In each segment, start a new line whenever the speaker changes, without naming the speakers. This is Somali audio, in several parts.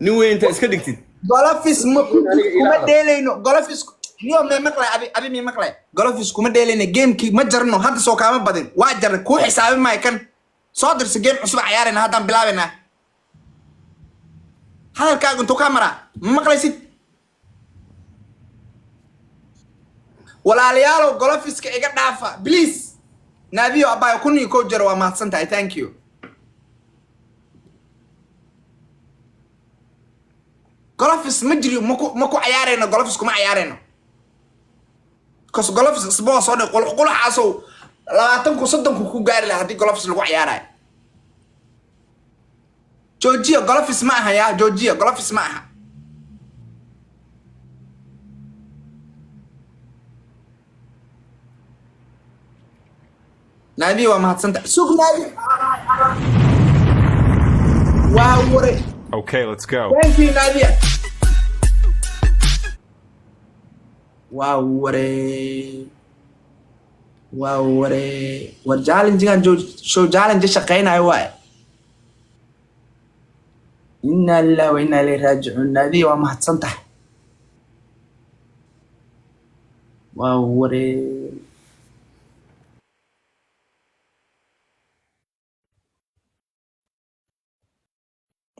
Nin weyn inta iska dhigtid.
Gloves ma ku
Aniga ila
kuma
hadal.
dheelayno gloves. Niyo, mee maqlay? Abi mee maqlay? Gloves kuma dheelayno, gamekii ma jarno. Hadda soo kaama badin, waa jarnay, kuu xisaabin maayo. Kan soo dirsa, game cusub cayaarayna, haddaan bilaabaynaa. Hadalkaaga intuu kaa maraa, ma maqlaysid? Walaalayaalow, gloveska iga dhaafa, please. Naadiyo abaayo, 1001 jeer waa mahadsan tahay, thank you. Gloves ma jiri, maku cayaarayno, gloves kuma cayaarayno, cause gloves isboo soo dhig qulux quluxaasow 20ku 30ku ku gaari laha haddii gloves lagu cayaarayo. Joojiya, gloves ma aha. Yaa joojiya, gloves ma aha. Naadiyo, waa mahadsantahay. Sug, Naadi waa waray.
Okay, let's go.
Thank you, Nadia. Waa waree, waa waree. War challengegan show challenge shaqeynayo waaye. Inna lillahi wa inna ilayhi raajicuun. Naadiya, waa mahadsan tahay. Waa waree.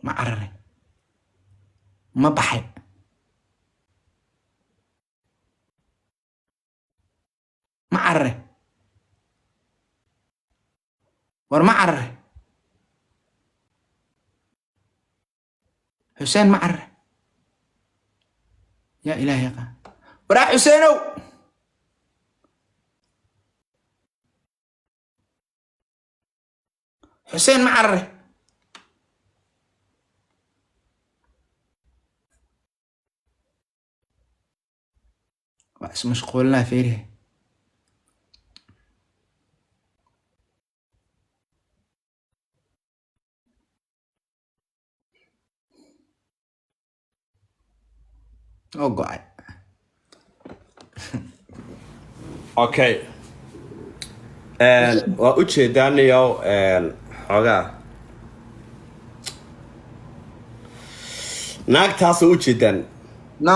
Ma cararay? Ma baxay? Ma cararay? War ma cararay? Xuseen, ma cararay? Yaa Ilaah yaqaan. Waraa Xuseenow, Xuseen, ma cararay? Waa ismashquulinaa, feerihe. Oo go-ay.
Okay, waa ujeedaanayow xoogaa naagtaasoo ujeedaan.
No,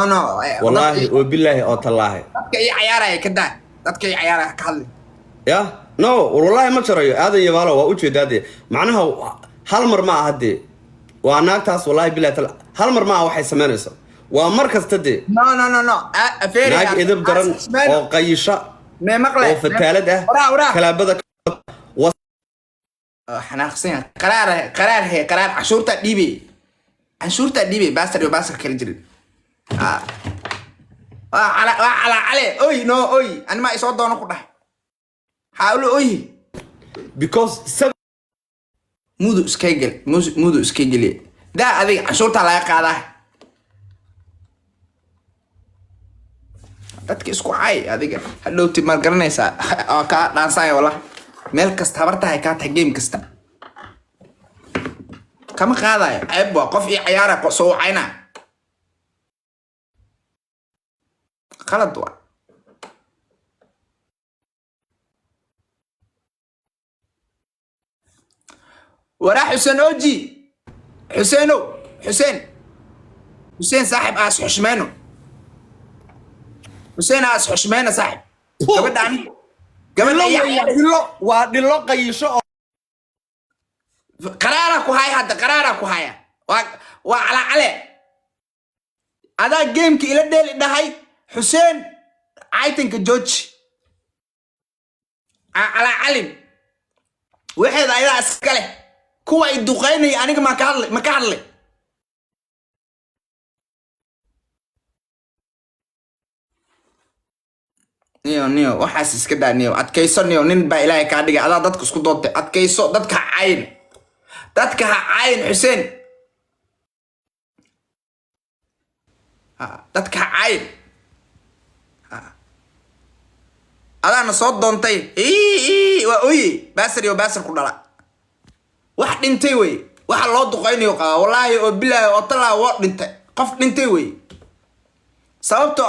Wallaahi oo bilaahi oo tallaahi.
Dadka ii cayaaraya ka daa, dadka ii cayaaraya ka hadli.
Ya no, war wallaahi ma jarayo. Aadan Yabaalo, waa ujeedaa dee. Macnaha hal mar ma aha dee, waa naagtaas. Wallahi bilahi tala, hal mar ma aha waxay samaynayso, waa mar kasta dee.
No, feeri.
Naag edeb daran oo qayisha
mee maqle?
oo fataalad ah.
Waraa, waraa.
Kalaabada.
Xanaaqsan yahay. Qaraar, qaraar, he qaraar. Canshuurtaa dhiibay, canshuurtaa dhiibay. Baastar iyo baastar kala jirin. Ah. Waa cala, waa cala cale. Oy no, oy, animaa isoo doono ku dhahay xaawlo oy.
Because seven
Mudu iska gel, mudu iska geliye. Daa adiga, canshuurtaa laga qaadaa. Dadka isku cay adiga, hadhowti maad garanaysaa oo kaa dhaansaya. Wallah, meel kasta habartahay kaa tahay, game kasta kama qaadayo. Ceeb waa qof ii cayaara soo wacayna, qalad waa. Waraa Xuseen oji, Xuseenow, Xuseen, Xuseen saaxib, aas xushmeyno. Xuseen, aas xushmeyno saaxib. Gabadhaan, gabadha
dhilo
iyo
weeye, dhilo waa dhilo qayisho oo
Qaraara ku haya hadda, qaraara ku haya. Waa calacale. Adaa gameka ila dheeli dhahay. Xuseen, caytanka jooji, calacalin. Waxeeda ayadaa iska leh. Kuwa ay duqaynaya aniga ma ka hadlay? Ma ka hadlay? Niyo, niyo, waxaas iska daa. Niyo, adkayso. Niyo, nin baa Ilaahay kaa dhigay. Adaa dadka isku doontay. Adkayso, dadka ha cayin, dadka ha cayin. Xuseen. Ha, dadka ha cayin. Ha. Adaana soo doontay. Ii, waa oye. Baasar iyo baasar ku dhala, wax dhintay wey. Waxa loo duqaynayo qabaa. Wallaahi oo bilaahi oo talaa, waa dhintay, qof dhintay wey. Sababtoo